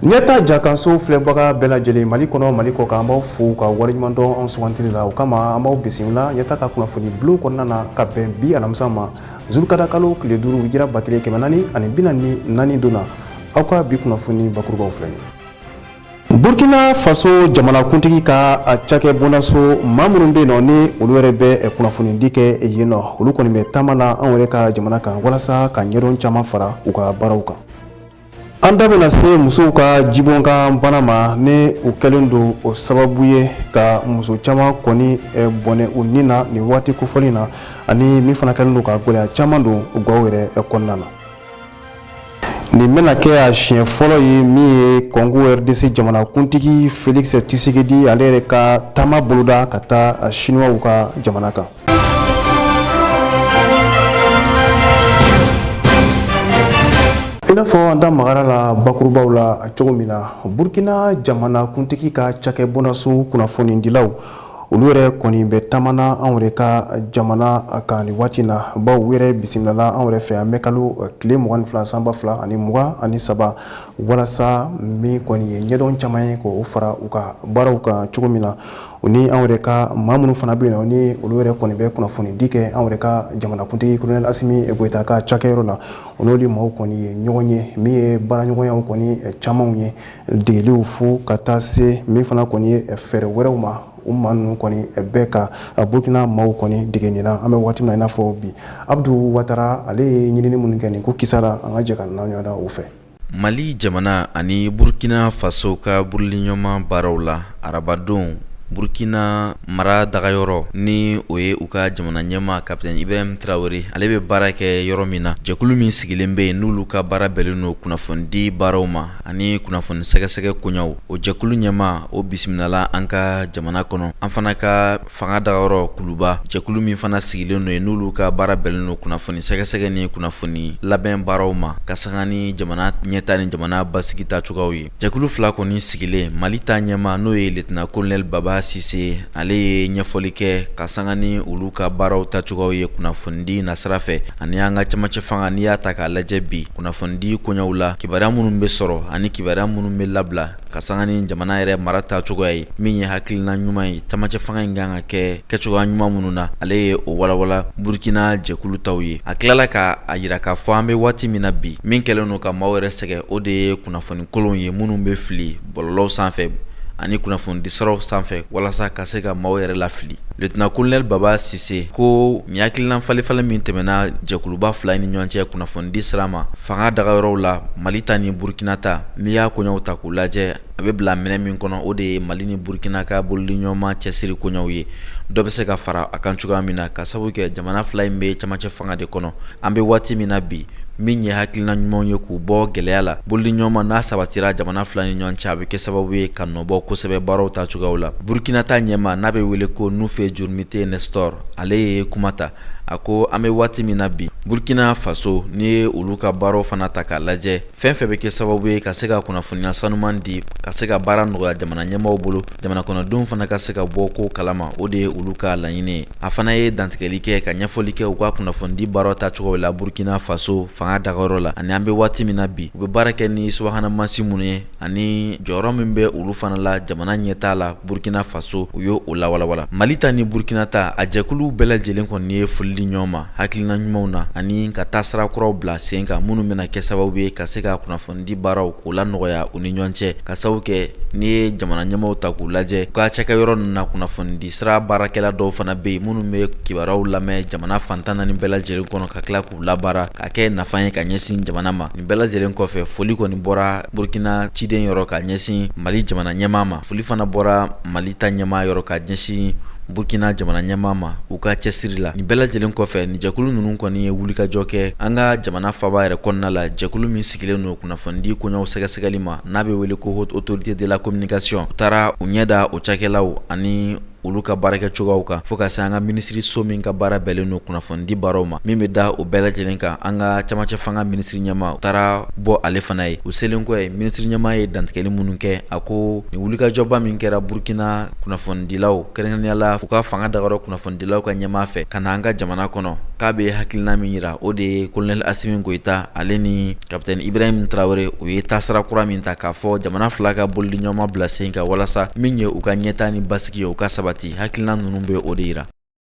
Ɲɛta jakanso filɛbaga bɛɛ lajɛlen Mali kɔnɔ, Mali kɔ kan, an b'aw fo ka waleɲuman dɔn an sugantili la. O kama, an b'aw bisimila Ɲɛta ka kunnafoni bulon kɔnɔna na ka bɛn bi alamisa ma, zulukada kalo tile 5, hijira 1444 don na. Aw ka bi kunnafoni bakurubaw filɛ nin ye. Burkina Faso jamanakuntigi ka cakɛ bondaso maa minnu bɛ yen nɔ, ni olu yɛrɛ bɛ kunnafonidi kɛ yen nɔ, olu kɔni bɛ taama la anw yɛrɛ ka jamana kan walasa ka ɲɛdɔn caman fara u ka baaraw kan. An da bɛna se musow ka jibɔnkan bana ma, ni o kɛlen don o sababu ye ka muso caman kɔni bɔnɛ u ni na nin waati kofɔlen na, ani min fana kɛlen don ka gɛlɛya caman don gaw yɛrɛ kɔnɔna na. Nin bɛna kɛ a siɲɛ fɔlɔ ye min ye Congo RDC jamanakuntigi Felix Tshisekedi, ale yɛrɛ ka taama boloda ka taa Chinois ka jamana kan. I n'a fɔ an da magara la bakurubaw la cogo min na, Burkina jamanakuntigi ka cakɛ bondaso kunnafonidilaw, olu yɛrɛ kɔni bɛ taama na anw yɛrɛ ka jamana kan nin waati na, bawo u yɛrɛ bisimilala anw yɛrɛ fɛ yan mɛ kalo tile 22 san 2023, walasa min kɔni ye ɲɛdɔn caman ye k'o fara u ka baaraw kan cogo min na. U ni anw yɛrɛ ka maa minnu fana bɛ yen nɔ, ni olu yɛrɛ kɔni bɛ kunnafonidi kɛ anw yɛrɛ ka jamanakuntigi Colonel Assimi Goïta ka cakɛyɔrɔ la, o n'olu maaw kɔni ye ɲɔgɔn ye, min ye baaraɲɔgɔnyaw kɔni camanw ye, degeliw fo ka taa se min fana kɔni ye fɛɛrɛ wɛrɛw ma. U maa ninnu kɔni bɛɛ ka Burkina maaw kɔni dege nin na an bɛ waati min na i n'a fɔ bi. Abdu Watara, ale ye ɲinini minnu kɛ nin ko kisa la, an ka jɛ ka na ɲɔgɔn da o fɛ. Mali jamana ani Burkina Faso ka bolodiɲɔgɔnma baaraw la arabadon, Burkina mara dagayɔrɔ, ni o ye u ka jamana ɲɛmaa Capitaine Ibrahim Traoré, ale bɛ baara kɛ yɔrɔ min na, jɛkulu min sigilen bɛ yen, n'olu ka baara bɛnnen don kunnafonidi baaraw ma ani kunnafoni sɛgɛsɛgɛ koɲaw, o jɛkulu ɲɛmaa, o bisimilala an ka jamana kɔnɔ. An fana ka fanga dagayɔrɔ Kuluba, jɛkulu min fana sigilen don yen, n'olu ka baara bɛnnen don kunnafoni sɛgɛsɛgɛ ni kunnafoni labɛn baaraw ma ka sanga ni jamana ɲɛtaa ni jamana basigi taacogoyaw ye, jɛkulu fila kɔni sigilen, Mali ta ɲɛmaa, n'o ye lieutenant colonel Baba Sise, ale ye ɲɛfɔli kɛ ka sanga ni olu ka baaraw taacogoyaw ye kunnafonidi nasira fɛ ani an ka cɛmancɛ fanga. N'i y'a ta k'a lajɛ bi kunnafonidi koɲaw la, kibaruya minnu bɛ sɔrɔ ani kibaruya minnu bɛ labila ka sanga ni jamana yɛrɛ mara taacogoya ye, min ye hakilina ɲuman ye, camancɛ fanga in kan ka kɛ kɛcogoya ɲuman minnu na, ale ye o walawala Burkina jɛkulu taw ye. A tilala ka a yira k'a fɔ an bɛ waati min na bi, min kɛlen don ka maaw yɛrɛ sɛgɛn, o de ye kunnafoni kolonw ye minnu bɛ fili bɔlɔlɔw sanfɛ ani kunnafonidisiraw sanfɛ walasa ka se ka maaw yɛrɛ lafili. Lieutenant colonel Baba Sise ko nin hakilina falenfalen min tɛmɛna jɛkuluba fila in ni ɲɔgɔn cɛ kunnafonidi sira ma fanga dagayɔrɔw la, Mali ta ni Burkina ta, n'i y'a koɲaw ta k'u lajɛ, a bɛ bila minɛ min kɔnɔ, o de ye Mali ni Burkina ka bolodiɲɔgɔnma cɛsiri koɲaw ye, dɔ bɛ se ka fara a kan cogoya min na, ka sabu kɛ jamana fila in bɛ camancɛ fanga de kɔnɔ an bɛ waati min na bi. Min ye hakilina ɲumanw ye k'u bɔ gɛlɛya la, bolodiɲɔgɔnma n'a sabatira jamana fila ni ɲɔgɔn cɛ, a bɛ kɛ sababu ye ka nɔbɔ kosɛbɛ baaraw ta cogoyaw la. Burkina ta ɲɛmaa, n'a bɛ wele ko Nufe Jurumite Nestor, ale ye kuma ta. A ko an bɛ waati min na bi, Burkina Faso, n'i ye olu ka baaraw fana ta k'a lajɛ, fɛn fɛn bɛ kɛ sababu ye ka se ka kunnafoniya sanuman di, ka se ka baara nɔgɔya jamana ɲɛmaaw bolo, jamana kɔnɔdenw fana ka se ka bɔ ko kalama, o de ye olu ka laɲini ye. A fana ye dantigɛli kɛ ka ɲɛfɔli kɛ u ka kunnafonidi baaraw taacogo la Burkina Faso fanga dagayɔrɔ la, ani an bɛ waati min na bi, u bɛ baara kɛ ni subahana mansin minnu ye ani jɔyɔrɔ min bɛ olu fana la jamana ɲɛtaa la Burkina Faso, u ye o lawalawala. Mali ta ni Burkina ta, a jɛkulu bɛɛ lajɛlen kɔni ye foli di ɲɔgɔn ma hakilina ɲumanw na ani ka taasira kuraw bila sen kan minnu bɛna kɛ sababu ye ka se ka kunnafonidi baaraw k'o lanɔgɔya u ni ɲɔgɔn cɛ, ka sababu kɛ n'i ye jamana ɲɛmaaw ta k'u lajɛ, u ka cakɛyɔrɔ ninnu na, kunnafonidi sira baarakɛla dɔw fana bɛ yen minnu bɛ kibaruyaw lamɛn jamana fan 14 bɛɛ lajɛlen kɔnɔ ka tila k'u labaara ka kɛ nafa ye ka ɲɛsin jamana ma. Nin bɛɛ lajɛlen kɔfɛ, foli kɔni bɔra Burkina ciden yɔrɔ ka ɲɛsin Mali jamana ɲɛmaa ma. Foli fana bɔra Mali ta ɲɛmaa yɔrɔ ka ɲɛsin Burkina jamana ɲɛmaa ma u ka cɛsiri la. Nin bɛɛ lajɛlen kɔfɛ, nin jɛkulu ninnu kɔni ye wulikajɔ kɛ an ka jamana faaba yɛrɛ kɔnɔna la, jɛkulu min sigilen don kunnafonidi koɲaw sɛgɛsɛgɛli ma, n'a bɛ wele ko Haute Autorité de la Communication. U taara u ɲɛ da o cakɛlaw ani olu ka baarakɛ cogoyaw kan, fo ka se an ka minisiriso min ka baara bɛnnen don kunnafonidi baaraw ma, min bɛ da o bɛɛ lajɛlen kan, an ka camancɛ fanga minisiri ɲɛmaa taara bɔ ale fana ye. U selen kɔ yen, minisiri ɲɛmaa ye dantigɛli minnu kɛ, a ko nin wulikajɔba min kɛra Burkina kunnafonidilaw, kɛrɛnkɛrɛnnenya la u ka fanga dagayɔrɔ kunnafonidilaw ka ɲɛmaa fɛ ka na an ka jamana kɔnɔ. K'a bɛ hakilina min yira, o de ye Colonel Asimi Goyita ale ni Capitaine Ibrahim Traoré, u ye taasira kura min ta k'a fɔ jamana fila ka bolodiɲɔgɔnma bila sen kan walasa min ye u ka ɲɛtaa ni basigi ye, u ka sabati. Hakilina ninnu bɛ o de yira.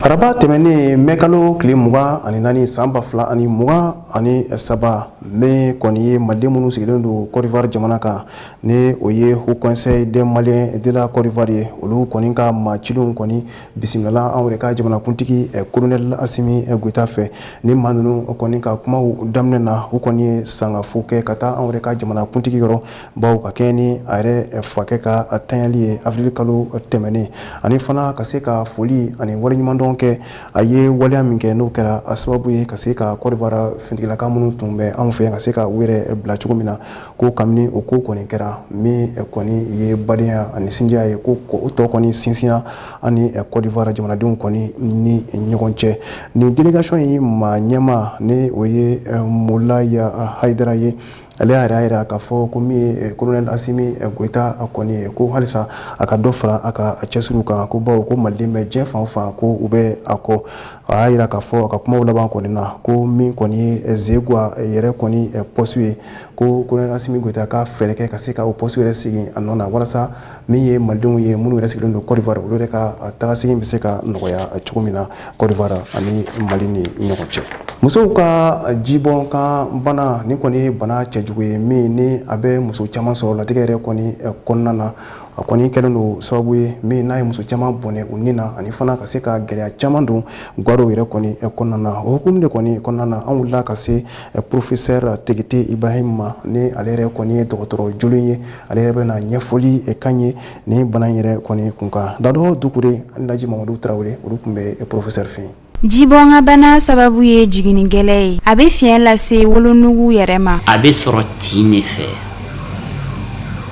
Araba tɛmɛnen, mɛ kalo tile 24 san 2023, min kɔni ye maliden minnu sigilen don Côte d'Ivoire jamana kan, ni o ye Haut Conseil des Maliens de la Côte d'Ivoire ye, olu kɔni ka maa cilenw kɔni bisimilala anw yɛrɛ ka jamanakuntigi Colonel Asimi Goyita fɛ. Ni maa ninnu kɔni ka kumaw daminɛ na, u kɔni ye sangafo kɛ ka taa anw yɛrɛ ka jamanakuntigi yɔrɔ, bawo ka kɛ ni a yɛrɛ fakɛ ka tanyali ye avril kalo tɛmɛnen, ani fana ka se ka foli ani waleɲumandɔn kɛ a ye waleya min kɛ, n'o kɛra a sababu ye ka se ka Côte d'Ivoire finitigilaka minnu tun bɛ anw fɛ yan ka se ka u yɛrɛ bila cogo min na. Ko kabini o ko kɔni kɛra, min kɔni ye badenya ani sinjiya ye, ko o tɔ kɔni sinsinna ani Côte d'Ivoire jamanadenw kɔni ni ɲɔgɔn cɛ. Nin délégation in maa ɲɛmaa, ni o ye Moulaya Haidara ye, ale y'a yɛrɛ yira k'a fɔ ko min ye Colonel Asimi Goyita kɔni ye, ko halisa a ka dɔ fara a ka cɛsiriw kan, ko bawo ko maliden bɛ diɲɛ fan o fan, ko u bɛ a kɔ. A y'a yira k'a fɔ a ka kumaw laban kɔni na, ko min kɔni ye Zegwa yɛrɛ kɔni poste ye, ko Colonel Asimi Goyita ka fɛɛrɛ kɛ ka se ka o poste yɛrɛ sigi a nɔ na, walasa min ye malidenw ye minnu yɛrɛ sigilen don Côte d'Ivoire, olu yɛrɛ ka tagasegin bɛ se ka nɔgɔya cogo min na Côte d'Ivoire ani Mali ni ɲɔgɔn cɛ. Musow ka jibɔn kan bana, nin kɔni ye bana cɛjugu ye min ni a bɛ muso caman sɔrɔ latigɛ yɛrɛ kɔni kɔnɔna na. A kɔni kɛlen don sababu ye min n'a ye muso caman bɔnɛ u ni na, ani fana ka se ka gɛlɛya caman don gwadɔw yɛrɛ kɔni kɔnɔna na. O hukumu de kɔni kɔnɔna na, an wulila ka se professeur Tegete Ibrahim ma, ni ale yɛrɛ kɔni ye dɔgɔtɔrɔ jolen ye. Ale yɛrɛ bɛna ɲɛfɔli k'an ye nin bana in yɛrɛ kɔni kunkan. Dadɔ Dukure ani Laji Mamadu Tarawele, olu tun bɛ professeur fɛ yen. Jibɔnkanbana sababu ye jiginni gɛlɛn ye. A bɛ fiɲɛ lase wolonugu yɛrɛ ma. A bɛ sɔrɔ tin de fɛ.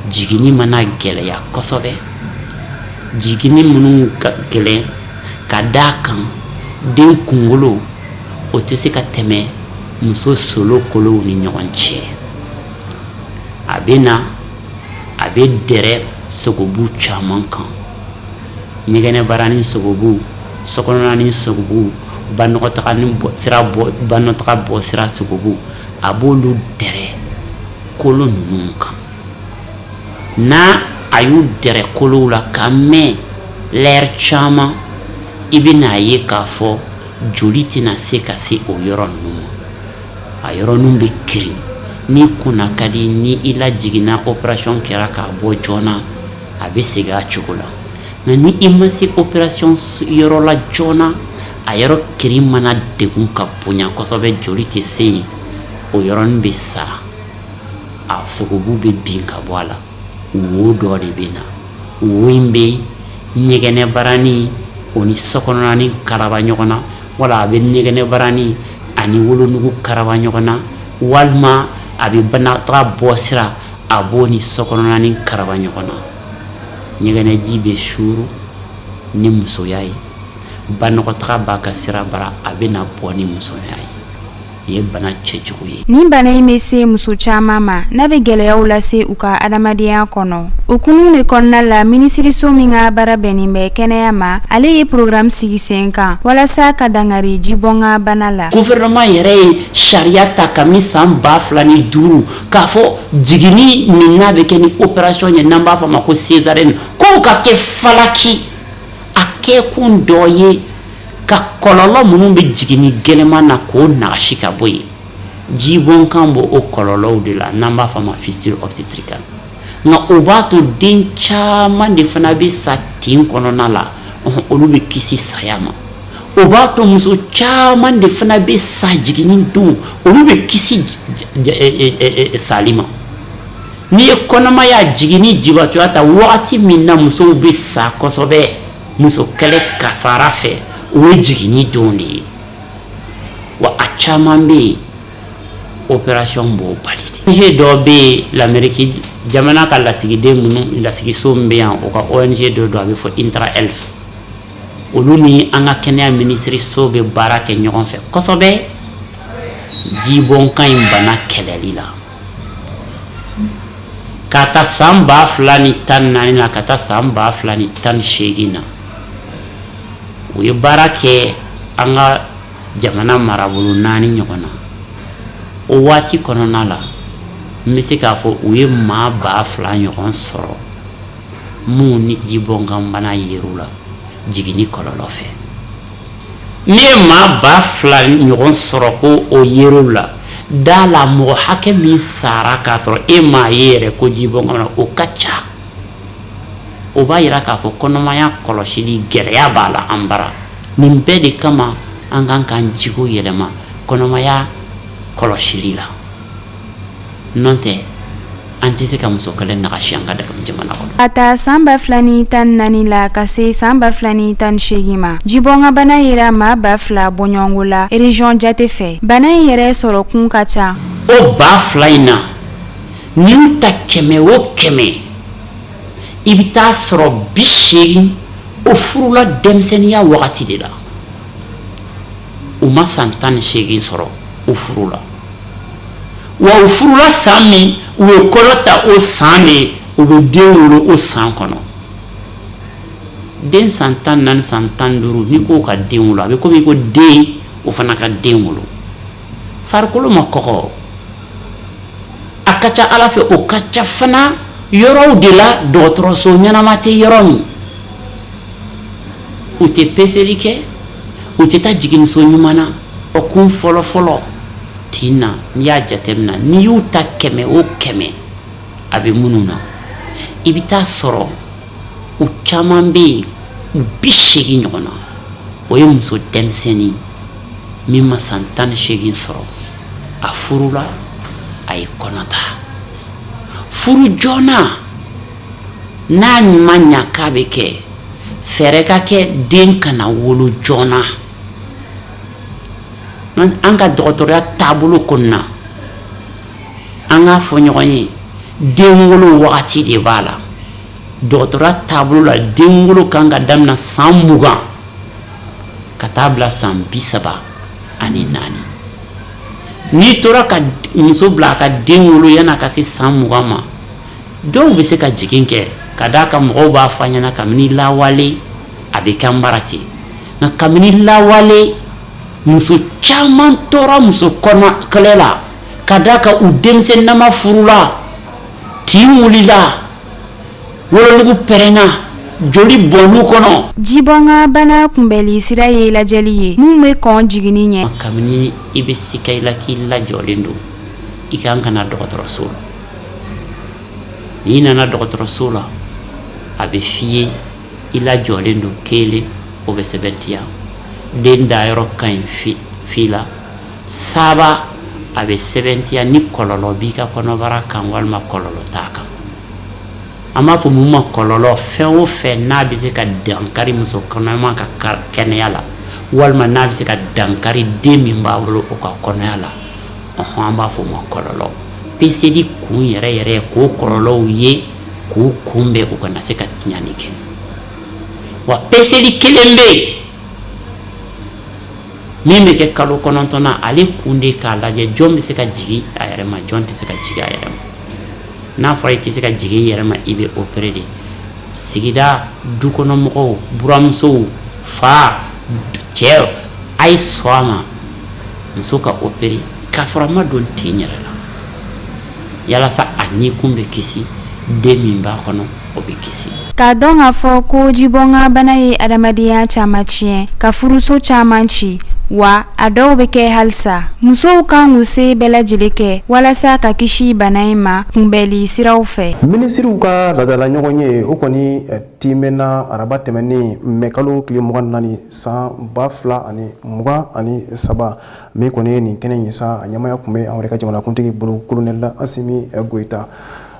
Jiginni mana gɛlɛya kosɛbɛ, jiginni minnu ka gɛlɛn ka d'a kan den kunkolo o tɛ se ka tɛmɛ muso solo kolow ni ɲɔgɔn cɛ, a bɛ na a bɛ dɛrɛ sogobu caman kan, ɲɛgɛnɛbaranin sogobu, sokɔnɔnanin sogobu, banɔgɔtaga ni sira bɔ banɔgɔtaga bɔ sira sogobu, a b'olu dɛrɛ kolo ninnu kan. N'a a y'u dɛrɛ kolow la ka mɛn lɛri caman, i bɛna ye k'a fɔ joli tɛna se ka se o yɔrɔ ninnu ma, a yɔrɔnin bɛ kirin. N'i kunna ka di, ni i lajiginna, opération kɛra k'a bɔ joona, a bɛ segin a cogo la. Nka ni i ma se opération yɔrɔ la joona, a yɔrɔ kirin mana degun ka bonya kosɛbɛ, joli tɛ se yen, o yɔrɔnin bɛ sa, a sogobu bɛ bin ka bɔ a la, wo dɔ de bɛ na. Wo in bɛ ɲɛgɛnɛbaranin o ni sokɔnɔnanin karaba ɲɔgɔn na, wala a bɛ ɲɛgɛnɛbaranin ani wolonugu karaba ɲɔgɔn na, walima a bɛ banakɔtaga bɔ sira, a b'o ni sokɔnɔnanin karaba ɲɔgɔn na. Ɲɛgɛnɛji bɛ suuru ni musoya ye, banakɔtaga b'a ka sira bara, a bɛ na bɔ ni musoya ye. Nin ye bana cɛjugu ye. Nin bana in bɛ se muso caman ma, n'a bɛ gɛlɛyaw lase u ka adamadenya kɔnɔ. O hukumu de kɔnɔna la, minisiriso min ka baara bɛnnen bɛ kɛnɛya ma, ale ye programme sigi sen kan walasa ka dankari jibɔnkan bana la. Gouvernement yɛrɛ ye sariya ta kabini san 2005 k'a fɔ jiginni min n'a bɛ kɛ ni opération ye, n'an b'a fɔ a ma ko césarienne, k'o ka kɛ falaki. A kɛkun dɔ ye ka kɔlɔlɔ minnu bɛ jiginni gɛlɛman na k'o nagasi ka bɔ yen. Jibɔnkan b'o o kɔlɔlɔw de la, n'an b'a fɔ a ma fistule obstétricale. Nka o b'a to den caman de fana bɛ sa tin kɔnɔna la, olu bɛ kisi saya ma. O b'a to muso caman de fana bɛ sa jiginni don, olu bɛ kisi sali ma. N'i ye kɔnɔmaya jiginni jibatɔya ta, wagati min na musow bɛ sa kosɛbɛ muso kɛlɛ kasara fɛ, o ye jiginni don de ye. Wa a caman bɛ yen, opération b'o bali de. ONG dɔ bɛ yen, l'Amérique jamana ka lasigiden minnu lasigiso min bɛ yan, o ka ONG dɔ don, a bɛ fɔ IntraHealth. Olu ni an ka kɛnɛya minisiriso bɛ baara kɛ ɲɔgɔn fɛ kosɛbɛ jibɔnkan in bana kɛlɛli la. Ka ta san 2014 na ka taa san 2018 na, u ye baara kɛ an ka Jamana marabolo naani ɲɔgɔn na. O waati kɔnɔna la, n bɛ se k'a fɔ u ye maa 2000 ɲɔgɔn sɔrɔ minnu ni jibɔnkanbana yer'u la jiginni kɔlɔlɔ fɛ. N'i ye maa 2000 ɲɔgɔn sɔrɔ ko o yer'u la, da la mɔgɔ hakɛ min sara k'a sɔrɔ e m'a ye yɛrɛ ko jibɔnkanbana, o ka ca. O b'a jira k'a fɔ kɔnɔmaya kɔlɔsili gɛlɛya b'a la an bara. Nin bɛɛ de kama an kan k'an jogo yɛlɛma kɔnɔmaya kɔlɔsili la. N'o tɛ an tɛ se ka muso kɛlɛ nagasi an ka jamana kɔnɔ. Ka ta san 2014 la ka se san 2018 ma, jibɔnkanbana yera maa 2000 bɔɲɔgɔnko la région jate fɛ. Bana in yɛrɛ sɔrɔkun ka ca. O 2000 in na, n'i y'u ta kɛmɛ o kɛmɛ, i bɛ taa sɔrɔ 80 o furula denmisɛnninya wagati de la. U ma san 18 sɔrɔ, u furula. Wa u furula san min, u ye kɔnɔ ta o san de, u bɛ den wolo o san kɔnɔ. Den san 14, san 15, n'i k'o ka den wolo, a bɛ komi i ko den o fana ka den wolo. Farikolo ma kɔgɔ. A ka ca Ala fɛ, o ka ca fana yɔrɔw de la dɔgɔtɔrɔso ɲɛnama tɛ yɔrɔ min. U tɛ peseli kɛ, u tɛ taa jiginniso ɲuman na. O kun fɔlɔ fɔlɔ tin na, n'i y'a jateminɛ, n'i y'u ta kɛmɛ o kɛmɛ, a bɛ minnu na, i bɛ taa sɔrɔ u caman bɛ yen, u 80 ɲɔgɔn na, o ye muso denmisɛnnin min ma san 18 sɔrɔ, a furula, a ye kɔnɔ ta. Furu joona n'a ma ɲa k'a bɛ kɛ, fɛɛrɛ ka kɛ den kana wolo joona. An ka dɔgɔtɔrɔya taabolo kɔnɔna, an k'a fɔ ɲɔgɔn ye, den wolo wagati de b'a la. Dɔgɔtɔrɔya taabolo la, den wolo kan ka daminɛ san 20 ka taa bila san 34. N'i tora ka muso bila a ka den wolo yan'a ka se san 20 ma, dɔw bɛ se ka jigin kɛ ka d'a kan mɔgɔw b'a fɔ a ɲɛna kabini lawale a bɛ kɛ an bara ten. Nka kabini lawale, muso caman tora muso kɔnɔ kɛlɛ la ka d'a kan u denmisɛnnama furula, tin wulila, wolonugu pɛrɛnna, joli bɔnn'u kɔnɔ. Jibɔnkanbana kunbɛli sira ye lajɛli ye min bɛ kɔn jiginni ɲɛ. Kabini i bɛ sika i la k'i lajɔlen don, i ka kan ka na dɔgɔtɔrɔso la. N'i nana dɔgɔtɔrɔso la, a bɛ f'i ye i lajɔlen don kelen, o bɛ sɛbɛntiya, den dayɔrɔ ka ɲi f'i la. Saba, a bɛ sɛbɛntiya ni kɔlɔlɔ b'i ka kɔnɔbara kan walima kɔlɔlɔ t'a kan. An b'a fɔ mun ma kɔlɔlɔ? Fɛn o fɛn n'a bɛ se ka dankari muso kɔnɔma ka kɛnɛya la, walima n'a bɛ se ka dankari den min b'a bolo o ka kɔnɔya la, ɔhɔn, an b'a fɔ o ma kɔlɔlɔ. Peseli kun yɛrɛ yɛrɛ k'o kɔlɔlɔw ye, k'u kunbɛn u kana se ka tiɲɛni kɛ. Wa peseli kelen bɛ yen min bɛ kɛ kalo 9 na, ale kun de k'a lajɛ jɔn bɛ se ka jigin a yɛrɛ ma, jɔn tɛ se ka jigin a yɛrɛ ma. N'a fɔra i tɛ se ka jigin i yɛrɛ ma, i bɛ opérer de. Sigida dukɔnɔmɔgɔw, buramusow, fa, cɛ, a ye sɔn a ma muso ka opérer k'a sɔrɔ a ma don tin yɛrɛ la, yalasa a nikun bɛ kisi, den min b'a kɔnɔ, o bɛ kisi. K'a dɔn k'a fɔ ko jibɔnkanbana ye adamadenya caman tiɲɛ, ka furuso caman ci, wa a dɔw bɛ kɛ halisa. Musow kan k'u se bɛɛ lajɛlen kɛ walasa ka kisi bana in ma kunbɛnli siraw fɛ. Minisiriw ka laadala ɲɔgɔnye, o kɔni timɛna araba tɛmɛnen mɛ kalo tile 24 san 2023. Min kɔni ye nin kɛnɛ in sa, a ɲɛmaaya tun bɛ an yɛrɛ ka jamanakuntigi bolo, kolonɛli Asimi Goyita.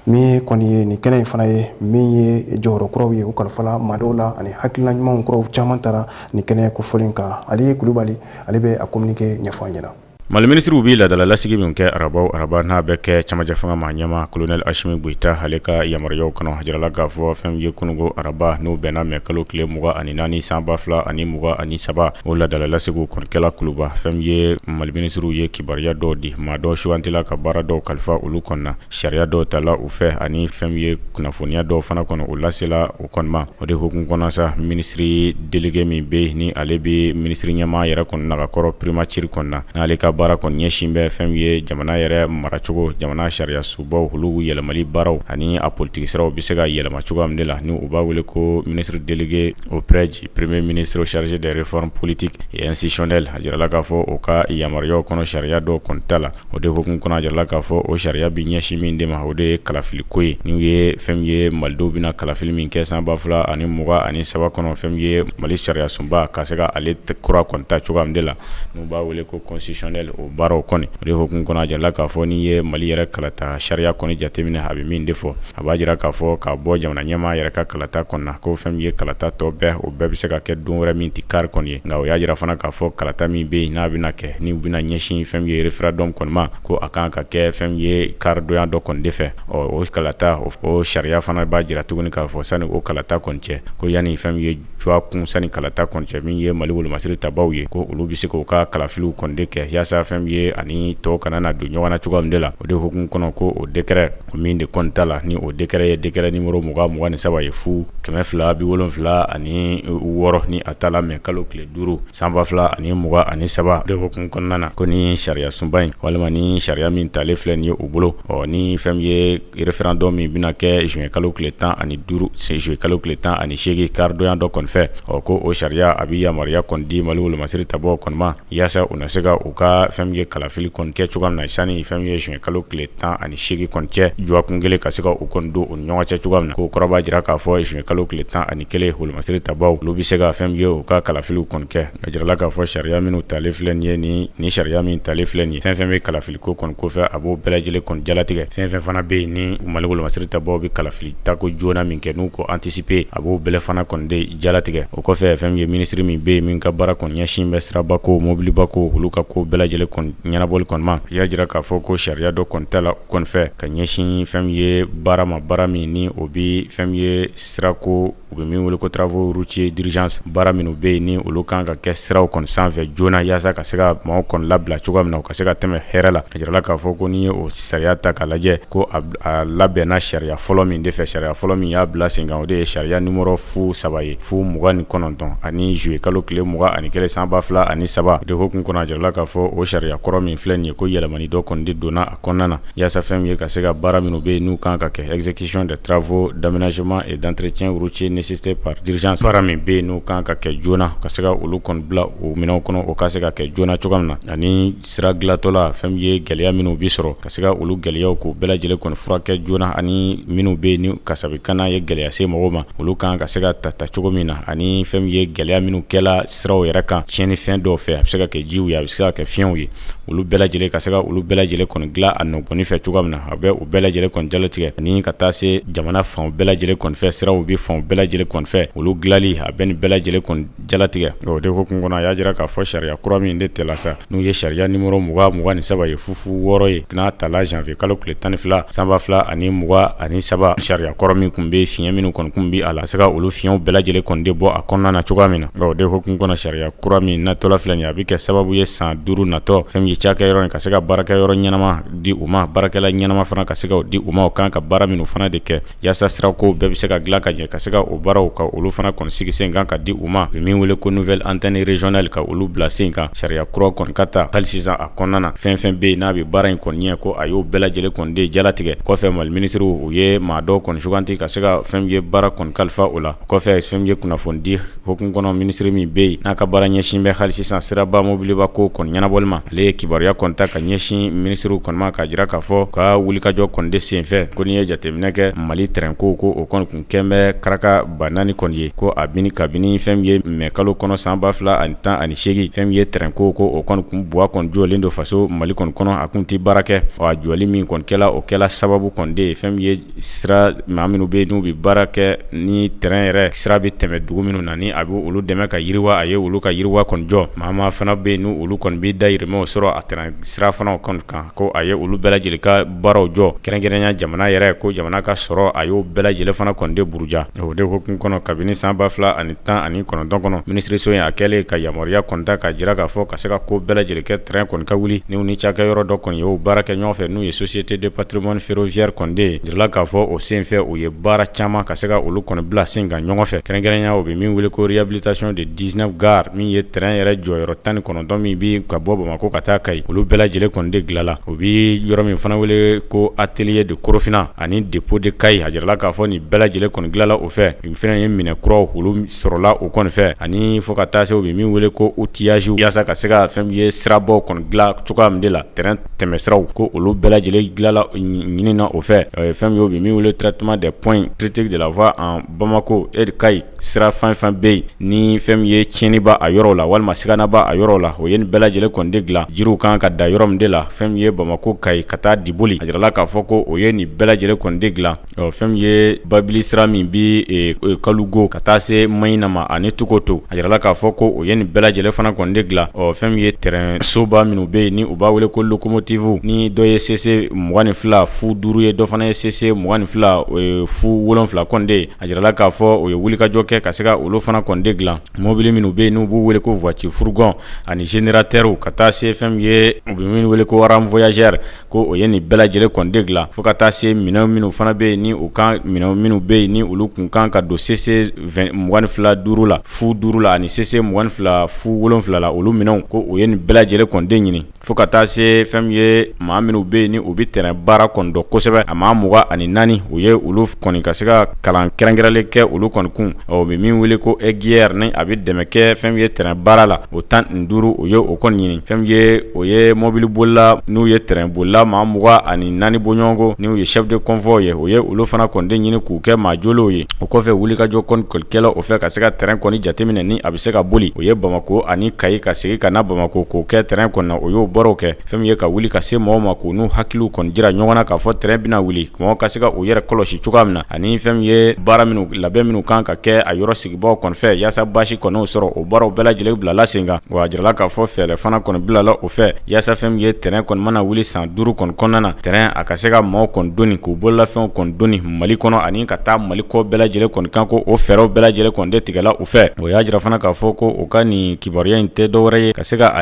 Min kɔni ye nin kɛnɛ in fana ye, min ye jɔyɔrɔ kuraw ye, u kalifala maa dɔw la, ani hakilina ɲumanw kuraw caman taara nin kɛnɛ kofɔlen kan. Ale Kulubali, ale bɛ a communiqué ɲɛfɔ an ɲɛna. Mali minisiriw bɛ laadala lasigi min kɛ araba o araba, n'a bɛ kɛ camancɛ fanga maa ɲɛmaa colonel Asimi Goyita, ale ka yamaruyaw kɔnɔ, a jirala k'a fɔ fɛn min ye kununko araba, n'o bɛnna mɛ kalo tile 24 san 2023, o laadala lasigiw kɔni kɛla Kuluba. Fɛn min ye Mali minisiriw ye kibaruya dɔw di, maa dɔw sugantila ka baara dɔw kalifa olu kɔni na, sariya dɔw tala u fɛ, ani fɛn min ye kunnafoniya dɔw fana kɔnɔ, o lasela o kɔni ma. O de hukumu kɔnɔ sa, minisiri délégué min bɛ yen, ni ale bɛ minisiri ɲɛmaa yɛrɛ kɔni na ka kɔrɔ primature kɔni na, n'ale ka baara kɔni ɲɛsin bɛ fɛn min ye jamana yɛrɛ maracogo, jamana sariya sobaw olu yɛlɛmali baaraw ani a politiki siraw bɛ se ka yɛlɛma cogoya min de la, ni u b'a wele ko ministre délégué auprès du premier ministre chargé des réformes politiques et institutionnelles, a jirala k'a fɔ o ka yamaruyaw kɔnɔ, sariya dɔw kɔni tala. O de hukumu kɔnɔ, a jirala k'a fɔ o sariya bɛ ɲɛsin min de ma, o de ye kalafiliko ye, n'u ye fɛn min ye malidenw bɛna kalafili min kɛ san 2023 kɔnɔ, fɛn min ye Mali sariya sunba ka se ka ale kura kɔni ta cogoya min de la, n'u b'a wele ko constitutionnel, o baaraw kɔni. O de hukumu kɔnɔ, a jirala k'a fɔ n'i ye Mali yɛrɛ kalata sariya kɔni jateminɛ, a bɛ min de fɔ, a b'a jira k'a fɔ k'a bɔ jamana ɲɛmaa yɛrɛ ka kalata kɔni na, ko fɛn min ye kalata tɔ bɛɛ, o bɛɛ bɛ se ka kɛ don wɛrɛ min tɛ kari kɔni ye. Nka o y'a jira fana k'a fɔ kalata min bɛ yen, n'a bɛna kɛ, ni u bɛna ɲɛsin fɛn min ye référendum kɔni ma, ko a kan ka kɛ fɛn min ye karidonya dɔ kɔni de fɛ. Ɔ, o kalata, o sariya fana b'a jira tuguni k'a fɔ sani o kalata kɔni cɛ, ko yanni fɛn min ye dɔgɔkun sani kalata kɔni cɛ, min ye Mali wolomasiri tabaw ye, ko olu bɛ se k'u ka kalafiliw kɔni de kɛ, yaasa fɛn min ye ani tɔw kana na don ɲɔgɔn na cogoya min de la. O de hukumu kɔnɔ, ko o décret min de kɔni tala, ni o décret ye décret numéro 2023 ye F 276, ni a tala mɛ kalo tile 5 san 2023 de hukumu kɔnɔna na, ko ni sariya sunba in walima ni sariya min talen filɛ nin ye u bolo, ɔ, ni fɛn min ye référendum min bɛna kɛ juin kalo tile 15, juillet kalo tile 18, karidonya dɔ kɔni fɛ, ɔ, ko o sariya a bɛ yamaruya kɔni di Mali wolomasiri tabaw kɔni ma, yaasa u na se ka u ka fɛn min ye kalafili kɔni kɛ cogoya min na, sani fɛn min ye juin kalo tile 18 kɔni cɛ, dɔgɔkun kelen ka se ka u kɔni don u ni ɲɔgɔn cɛ cogoya min na. K'o kɔrɔ b'a jira k'a fɔ juin kalo tile 11, wolomasiri tabaw olu bɛ se ka fɛn min ye u ka kalafiliw kɔni kɛ. A jirala k'a fɔ sariya minnu talen filɛ nin ye, ni sariya min talen filɛ nin ye, fɛn fɛn bɛ kalafili ko kɔni kofɛ, a b'o bɛɛ lajɛlen kɔni jalatigɛ. Fɛn fɛn fana bɛ yen, ni Mali wolomasiri tabaw bɛ kalafili tako joona min kɛ, n'u ko anticiper, a b'o bɛɛ fana kɔni de jalatigɛ. O kɔfɛ, fɛn min ye minisiri min bɛ yen, min ka baara kɔni ɲɛsin bɛ sirabako, mobilibako, olu ka ko bɛɛ lajɛlen kɔni ɲɛnabɔli kɔni ma, y'a jira k'a fɔ ko sariya dɔ kɔni tala o kɔni fɛ ka ɲɛsin fɛn min ye baara ma, baara min ni o bɛ fɛn min ye sirako, u bɛ min wele ko travaux routiers d'urgence, baara minnu bɛ yen, ni olu kan ka kɛ siraw kɔni sanfɛ joona, yaasa ka se ka maaw kɔni labila cogoya min na, u ka se ka tɛmɛ hɛrɛ la. A jirala k'a fɔ ko n'i ye o sariya ta k'a lajɛ, ko a labɛnna sariya fɔlɔ min de fɛ, sariya fɔlɔ min y'a bila sen kan, o de ye sariya numéro F3 ye F29 ani juillet kalo tile 21 san 2003 de hukumu kɔnɔ. A jirala k'a fɔ o sariya kɔrɔ min filɛ nin ye, ko yɛlɛmani dɔ kɔni de donna a kɔnɔna na, yaasa fɛn min ye ka se ka baara minnu bɛ yen, n'u kan ka kɛ exécution des travaux d'aménagement et d'entretien routier nécessité par d'urgence, baara min bɛ yen, n'u kan ka kɛ joona, ka se ka olu kɔni bila o minɛnw kɔnɔ, o ka se ka kɛ joona cogoya min na, ani sira dilatɔ la, fɛn min ye gɛlɛya minnu bɛ sɔrɔ, ka se ka olu gɛlɛyaw k'u bɛɛ lajɛlen kɔni furakɛ joona, ani minnu bɛ yen, ni kasabikana ye gɛlɛya se mɔgɔw ma, olu kan ka se ka ta cogo min na, ani fɛn min ye gɛlɛya minnu kɛla siraw yɛrɛ kan tiɲɛnifɛn dɔw fɛ, a bɛ se ka kɛ jiw ye, a bɛ se ka kɛ fiɲɛw ye, olu bɛɛ lajɛlen, ka se ka olu bɛɛ lajɛlen kɔni dilan a nɔbɔni fɛ cogoya min na. A bɛ u bɛɛ lajɛlen kɔni jalatigɛ, ani ka taa se jamana fan bɛɛ lajɛlen kɔni fɛ, siraw bɛ fan bɛɛ lajɛlen kɔni fɛ, olu dilanli, a bɛ nin bɛɛ lajɛlen kɔni jalatigɛ. O de hukumu kɔnɔ, a y'a jira k'a fɔ sariya kura min de tɛla sa, n'u ye sariya numéro 2023 ye FF6 ye, n'a tala janvier kalo tile 12 san 2023, sariya kɔrɔ min tun bɛ, fiɲɛ minnu kɔni tun bɛ a la, se ka olu fiɲɛw bɛɛ lajɛlen kɔni de bɔ a kɔnɔna na cogoya min na. O de hukumu kɔnɔ, sariya kura min natɔla filɛ nin ye, a bɛ kɛ sababu ye san 5 natɔ, fɛn min ye cakɛyɔrɔ in ka se ka baarakɛyɔrɔ ɲɛnama di u ma, baarakɛla ɲɛnama fana ka se ka di u ma, u kan ka baara minnu fana de kɛ, yaasa sirako bɛɛ bɛ se ka dilan ka ɲɛ, ka se ka o baaraw ka olu fana kɔni sigi sen kan ka di u ma. U bɛ min wele ko nouvelle antenne régionale, ka olu bila sen kan. Sariya kura kɔni ka ta hali sisan a kɔnɔna na, fɛn fɛn bɛ yen, n'a bɛ baara in kɔni ɲɛ, ko a y'o bɛɛ lajɛlen kɔni de jalatigɛ. Kɔfɛ, Mali minisiriw, u ye maa dɔw kɔni suganti ka se ka fɛn ye baara kɔni kalifa o la. Kɔfɛ, fɛn ye kunnafoni di hukumu kɔnɔ, minisiri min bɛ yen, n'a ka baara ɲɛsin bɛ hali sisan siraba, mobiliba ko kɔni ɲɛnabɔli ma, ale ye kibaruya kɔni ta ka ɲɛsin minisiriw kɔni ma, k'a jira k'a fɔ ka wulikajɔ kɔni de senfɛ, ko n'i ye jateminɛ kɛ Mali train ko, ko o kɔni kun kɛn bɛ karaka 4000 kɔni ye, ko a bini kabini fɛn min ye mɛ kalo kɔnɔ san 2018, fɛn min ye train ko, ko o kɔni kun buwa kɔni jɔlen don faso Mali kɔni kɔnɔ, a kun tɛ baara kɛ. A jɔli min kɔni kɛla, o kɛla sababu kɔni de ye fɛn min ye sira maa minnu bɛ n'u bɛ baara kɛ ni train yɛrɛ sira bɛ tɛmɛ dugu minnu na, ni a bɛ olu dɛmɛ ka yiriwa, a ye olu ka yiriwa kɔni jɔ. Maa maa fana bɛ yen, n'u olu kɔni bɛ dayirimɛ dayirimɛw sɔrɔ a tɛrɛn sira fana kɔni kan, ko a ye olu bɛɛ lajɛlen ka baaraw jɔ, kɛrɛnkɛrɛnya jamana yɛrɛ ko jamana ka sɔrɔ a y'o bɛɛ lajɛlen fana kɔni de buruja. O de hukumu kɔnɔ, kabini san 2019 kɔnɔ, minisiriso in a kɛlen ka yamaruya kɔni ta k'a jira k'a fɔ ka se ka ko bɛɛ lajɛlen kɛ tɛrɛn kɔni ka wuli, n'u ni cakɛyɔrɔ dɔ kɔni y'o baara kɛ ɲɔgɔn fɛ, n'u ye Société de patrimoine ferroviaire kɔni de ye. Jirala k'a fɔ o senfɛ, u ye baara caman ka se ka olu kɔni bila sen kan ɲɔgɔn fɛ, kɛrɛnkɛrɛnya o bɛ min wele ko réhabilitation de 19 gares, min ye tɛrɛn yɛrɛ jɔyɔrɔ 19 min bɛ ka bɔ Bamakɔ ka taa Kayi, olu bɛɛ lajɛlen kɔni de dilanla. O bɛ yɔrɔ min fana wele ko atelier de Korofina ani dépôt de Kayi. A jirala k'a fɔ nin bɛɛ lajɛlen kɔni dilanla o fɛ. Nin fana ye minɛn kuraw, olu sɔrɔla o kɔni fɛ, ani fo ka taa se u bɛ min wele ko outillage, yaasa ka se ka fɛn min ye sirabaw kɔni dilan cogoya min de la, tɛrɛn tɛmɛsiraw, ko olu bɛɛ lajɛlen dilanla ɲinina o fɛ. Fɛn min ye o bɛ min wele traitement des points critiques de la voie en Bamako et de Kayi, sira fɛn fɛn bɛ yen ni fɛn min ye tiɲɛni b'a a yɔrɔ la walima sigana b'a a yɔrɔ la, o ye nin bɛɛ lajɛlen kɔni de dilan, jiriw kan ka da yɔrɔ min de la, fɛn min ye Bamakɔ Kayi ka taa Diboli, a jirala k'a fɔ ko o ye nin bɛɛ lajɛlen kɔni de dilan. Fɛn min ye babili sira min bɛ Kalugo ka taa se Mayina ma ani Tukoto, a jirala k'a fɔ ko o ye nin bɛɛ lajɛlen fana kɔni de dilan. Fɛn min ye tɛrɛn soba minnu bɛ yen ni u b'a wele ko locomotive, ni dɔ ye CC 22 fu 5 ye, dɔ fana ye CC 22 fu 7 kɔni de ye, a jirala k'a fɔ o ye wulikajɔ kɛ ka se ka olu fana kɔni de dilan. Mobili minnu bɛ yen n'u b'u wele ko voiture fourgon ani générateur, ka taa se fɛn min ye u bɛ min wele ko rame voyageur, ko o ye nin bɛɛ lajɛlen kɔni de dilan, fo ka taa se minɛn minnu fana bɛ yen ni u kan minɛn minnu bɛ yen ni olu kun kan ka don CC 22 5 la fu 5 la ani CC 22 fu 7 la, olu minɛnw, ko o ye nin bɛɛ lajɛlen kɔni de ɲini, fo ka taa se fɛn min ye maa minnu bɛ yen ni u bɛ tɛrɛn baara kɔni dɔn kosɛbɛ, a maa 24, u ye olu kɔni ka se ka kalan kɛrɛnkɛrɛnlen kɛ olu kɔni kun. O bɛ min wele ko aiguilleur, ni a bɛ dɛmɛ kɛ fɛn min ye tɛrɛn baara la, o 15, o ye o kɔni ɲini. Fɛn min ye o ye mɔbilibolila n'u ye tɛrɛn bolila maa 24 bɔɲɔgɔnko, n'u ye chef de convoi ye, o ye olu fana kɔni de ɲini k'u kɛ maa jolenw ye. O kɔfɛ, wulikajɔ kɔni kɛla o fɛ ka se ka tɛrɛn kɔni jateminɛ ni a bɛ se ka boli, o ye Bamakɔ ani Kayi ka segin ka na Bamakɔ k'o kɛ tɛrɛn kɔni na, o y'o baaraw kɛ. Fɛn min ye ka wuli ka se mɔgɔw ma k'u n'u hakiliw kɔni jira ɲɔgɔn na k'a fɔ tɛrɛn bɛna wuli, mɔgɔw ka se ka u yɛrɛ kɔlɔsi cogoya min na, ani fɛn min ye baara minnu labɛn minnu kan ka kɛ a yɔrɔ sigibaaw kɔni fɛ yaasa baasi kan'u sɔrɔ, o baaraw bɛɛ lajɛlen bilala sen kan. Wa a jirala k'a fɔ fɛɛrɛ fana kɔni bilala o fɛ yaasa fɛn min ye tɛrɛn kɔni mana wuli san 5 kɔni kɔnɔna na, tɛrɛn a ka se ka maaw kɔni doni, k'u bololafɛnw kɔni doni Mali kɔnɔ ani ka taa Mali kɔ bɛɛ lajɛlen kɔni kan, ko o fɛɛrɛw bɛɛ lajɛlen kɔni de tigɛla u fɛ. O y'a jira fana k'a fɔ ko u ka nin kibaruya in tɛ dɔwɛrɛ ye ka se ka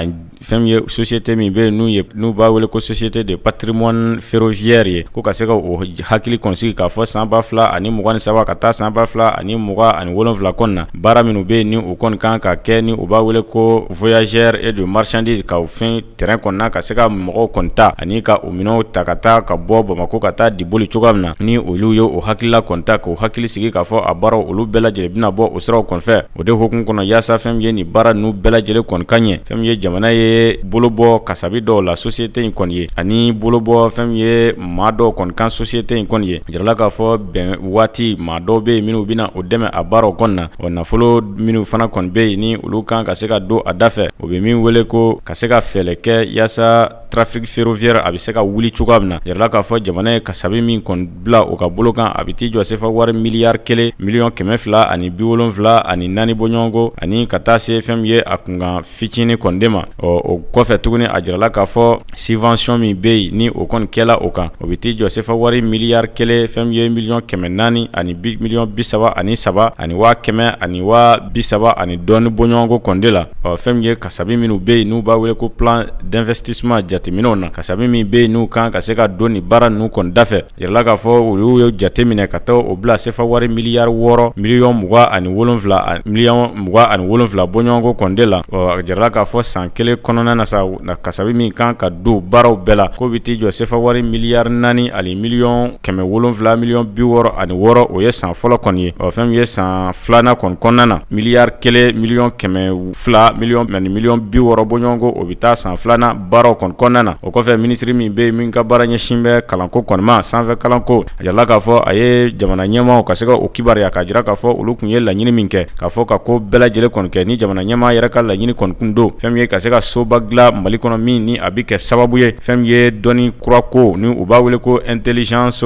fɛn min ye société min bɛ yen n'u ye n'u b'a wele ko Société de patrimoine ferroviaire ye, ko ka se ka o hakili kɔni sigi k'a fɔ san 2023 ka taa san 2027 kɔni na, baara minnu bɛ yen ni u kɔni kan ka kɛ, ni u b'a wele ko voyageurs et de marchandises, ka fɛn tɛrɛn kɔnɔna ka se ka mɔgɔw kɔni ta ani ka u minɛnw ta ka taa ka bɔ Bamakɔ ka taa Diboli cogoya min na, ni olu ye o hakilila kɔni ta k'o hakili sigi k'a fɔ a baaraw olu bɛɛ lajɛlen bɛna bɔ o siraw kɔni fɛ. O de hukumu kɔnɔ, yaasa fɛn min ye nin baara ninnu bɛɛ lajɛlen kɔni ka ɲɛ, fɛn min ye jamana ye bolo bɔ kasabi dɔw la société in kɔni ye, ani bolo bɔ fɛn min ye maa dɔw kɔni kan société in kɔni ye, a jirala k'a fɔ bɛn waati maa dɔw bɛ yen minnu bɛna o dɛmɛ a baaraw kɔni na. O nafolo minnu fana kɔni bɛ yen ni olu kan ka se ka don a da fɛ, o bɛ min wele ko ka se ka fɛɛrɛ kɛ yaasa trafic ferroviaire a bɛ se ka wuli cogoya min na. Jirala k'a fɔ jamana ye kasabi min kɔni bila o ka bolo kan, a bɛ t'i jɔ sefa wari miliyari 1 miliyɔn 274 bɔɲɔgɔnko, ani ka taa se fɛn min ye a kunkan fitinin kɔni de ma. Ɔ o kɔfɛ tuguni, a jirala k'a fɔ subvention min bɛ yen ni o kɔni kɛla o kan, o bɛ t'i jɔ sefa wari miliyari 1 fɛn min ye miliyɔn 400 ani miliyɔn 33 ani 100 ani 30 ani dɔɔnin bɔɲɔgɔnko kɔni de la. Ɔ fɛn min ye kasabi minnu bɛ yen n'u b'a wele ko plan d'investissement jateminɛw na, kasabi min bɛ yen n'u kan ka se ka don nin baara ninnu kɔni dafɛ, jirala k'a fɔ olu ye jate minɛ ka taa o bila sefa wari miliyari 6 miliyɔn 27 miliyɔn 27 bɔɲɔgɔnko kɔni de la. Ɔ a jirala k'a fɔ san kelen kɔnɔna na sa, kasabi min kan ka don baaraw bɛɛ la, k'o bɛ t'i jɔ sefa wari miliyari 4 ani miliyɔn 700 miliyɔn 66, o ye san fɔlɔ kɔni ye. Ɔ fɛn min ye san filanan kɔni kɔnɔna na, miliyari 1 miliyɔn 200 miliyɔn ani miliyɔn 60 bɔɲɔgɔnko, o bɛ taa san filanan baaraw kɔni kɔnɔna. kɔnɔna na. O kɔfɛ, minisiri min bɛ yen min ka baara ɲɛsin bɛ kalanko kɔni ma, sanfɛ kalanko, a jirala k'a fɔ a ye jamana ɲɛmaaw ka se ka o kibaruya k'a jira k'a fɔ olu tun ye laɲini min kɛ, k'a fɔ ka ko bɛɛ lajɛlen kɔni kɛ ni jamana ɲɛmaa yɛrɛ ka laɲini kɔni kun don fɛn min ye ka se ka soba dilan Mali kɔnɔ min ni a bɛ kɛ sababu ye fɛn min ye dɔnni kura ko ni u b'a wele ko intelligence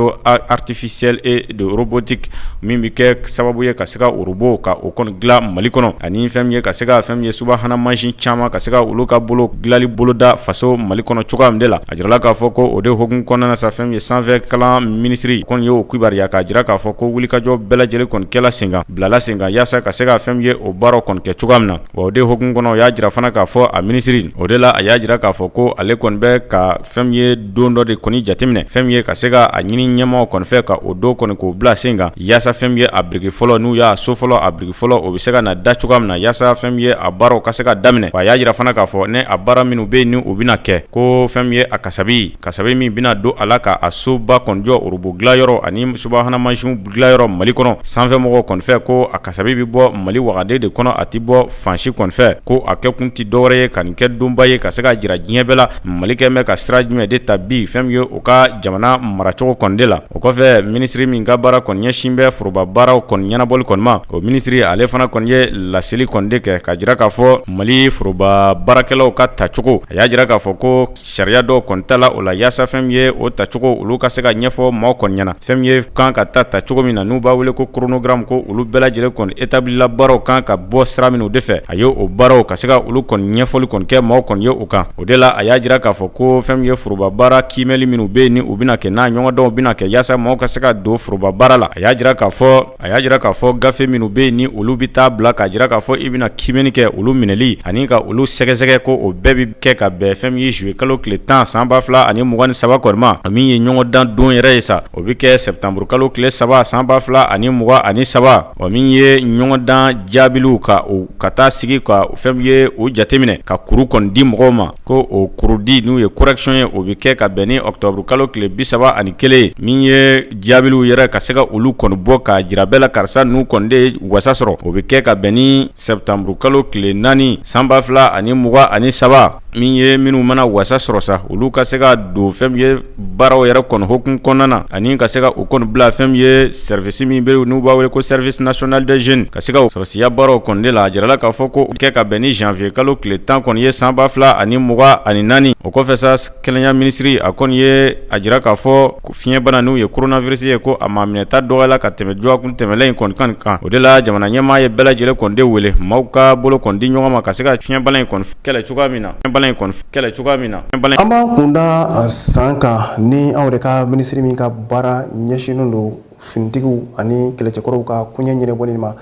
artificielle et de robotique, min bɛ kɛ sababu ye ka se ka robot ka o kɔni dilan Mali kɔnɔ, ani fɛn min ye ka se ka fɛn min ye subahana mansin caman ka se ka olu ka bolo dilanli boloda faso Mali kɔnɔ cogoya min de la. A jirala k'a fɔ ko o de hukumu kɔnɔna na sa, fɛn min ye sanfɛ kalan minisiri kɔni ye o kibaruya k'a jira k'a fɔ ko wulikajɔ bɛɛ lajɛlen kɔni kɛla sen kan, bilala sen kan, yaasa ka se ka fɛn min ye o baaraw kɔni kɛ cogoya min na. Wa o de hukumu kɔnɔ, o y'a jira fana k'a fɔ a minisiri o de la, a y'a jira k'a fɔ ko ale kɔni bɛ ka fɛn min ye don dɔ de kɔni jateminɛ, fɛn min ye ka se ka a ɲini ɲɛmaaw kɔni fɛ ka o don kɔni k'o bila sen kan, yaasa fɛn min ye a biriki fɔlɔ, n'u y'a so fɔlɔ, a biriki fɔlɔ, o bɛ se ka na da cogoya min na, yaasa fɛn min ye a baaraw ka se ka daminɛ. Wa a y'a jira fana k'a fɔ ne a baara minnu bɛ yen ni u bɛna kɛ, ko fɛn min ye a kasabi kasabi min bɛna don a la ka a soba kɔni jɔ, robot dilanyɔrɔ ani subahana mansinw dilanyɔrɔ Mali kɔnɔ, sanfɛmɔgɔw kɔni fɛ, ko a kasabi bɛ bɔ Mali wagande de kɔnɔ, a tɛ bɔ fan si kɔni fɛ, ko a kɛ kun tɛ dɔwɛrɛ ye ka nin kɛ donba ye ka se ka jira diɲɛ bɛɛ la Mali kɛ bɛ ka sira jumɛn de ta bi fɛn min ye u ka jamana maracogo kɔni de la. O kɔfɛ, minisiri min ka baara kɔni ɲɛsin bɛ foroba baaraw kɔni ɲɛnabɔli kɔni ma, o minisiri ale fana kɔni ye laseli kɔni de kɛ ka jira k'a fɔ Mali foroba baarakɛlaw ka tacogo, a y'a jira k'a fɔ ko sariya dɔw kɔni tala o la, yaasa fɛn min ye o tacogo olu ka se ka ɲɛfɔ maaw kɔni ɲɛna, fɛn min ye kan ka ta tacogo min na n'u b'a wele ko chronogramme, ko olu bɛɛ lajɛlen kɔni établi la, baaraw kan ka bɔ sira minnu de fɛ, a ye o baaraw ka se ka olu kɔni ɲɛfɔli kɔni kɛ maaw kɔni ye o kan. O de la, a y'a jira k'a fɔ ko fɛn min ye foroba baara kiimɛli minnu bɛ yen ni u bɛna kɛ, n'a ɲɔgɔndanw bɛna kɛ, yaasa maaw ka se ka don foroba baara la, a y'a jira k'a fɔ gafe minnu bɛ yen ni olu bɛ taa bila k'a jira k'a fɔ i bɛna kiimɛni kɛ, olu minɛli ani ka olu sɛgɛsɛgɛ, ko o bɛɛ bɛ kɛ ka bɛn fɛn min ye juillet kalo tile 10 san 2023 kɔni ma, min ye ɲɔgɔndan don yɛrɛ ye sa, o bɛ kɛ septembre kalo tile 3 san 2023. O min ye ɲɔgɔndan jaabiliw ka o ka taa sigi ka fɛn min ye o jateminɛ ka kuru kɔni di mɔgɔw ma, ko o kurudi n'u ye correction ye, o bɛ kɛ ka bɛn ni octobre kalo tile 31 ye. Min ye jaabiliw yɛrɛ ka se ka olu kɔni bɔ k'a jira bɛɛ la karisa ninnu kɔni de ye wasa sɔrɔ, o bɛ kɛ ka bɛn ni septembre kalo tile 4 san 2023. Min ye minnu mana wasa sɔrɔ sa, olu ka se ka don fɛn min ye baaraw yɛrɛ kɔni hukumu kɔnɔna na, ani ka se ka u kɔni bila fɛn min ye service min bɛ n'u b'a wele ko service national des jeunes, ka se ka sɔrɔsiya baaraw kɔni de la. A jirala k'a fɔ ko kɛ ka bɛn ni janvier kalo tile 10 kɔni ye san 2024. O kɔfɛ sa, kɛnɛya minisiri a kɔni ye a jira k'a fɔ fiɲɛbana n'u ye coronavirus ye, ko a ma minɛta dɔgɔyala ka tɛmɛ dɔgɔkun tɛmɛlen in kɔni kan. O de la, jamana ɲɛmaa ye bɛɛ lajɛlen kɔni de wele maaw ka bolo kɔni di ɲɔgɔn ma ka se ka fiɲɛbana in kɔni kɛlɛ cogoya min na, bana in kɔni kɛlɛ cogoya min na. An b'an kunda san kan ni anw yɛrɛ ka minisiri min ka baara ɲɛsinnen don finitigiw ani kɛlɛcɛkɔrɔw ka koɲɛ ɲɛnabɔli ma,